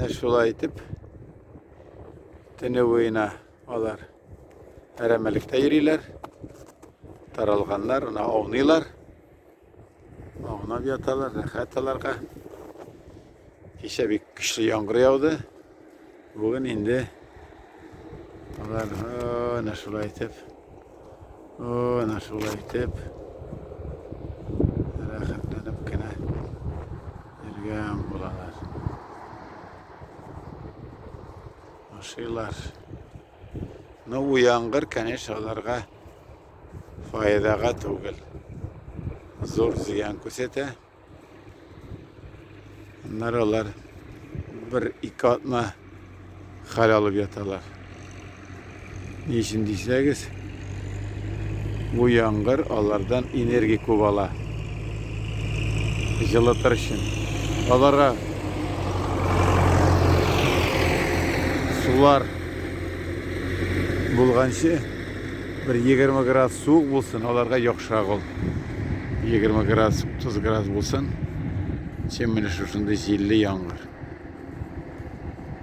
Менә шулай итеп төне буена алар әрәмәлектә йөриләр. Таралганнар, ана ауныйлар. Аунап яталар, рәхәт аларга. Кичә бик көчле яңгыр яуды. Бүген инде алар әнә шулай итеп, әнә шулай итеп рәхәтләнеп кенә йөргән булалар. Ашыйлар. Но бу яңгыр, конечно, аларга файдага түгел. Зур зыян күрсәтә. Аннары алар бер-ике атна хәл алып яталар. Ни өчен дисәгез, бу яңгыр алардан энергия күп ала. Җылытыр өчен. Аларга сулар булганчы бер 20 градус суык булсын, аларга яхшырак ул. 20 градус, 30 градус булсын, чем менә шушындый җилле яңгыр.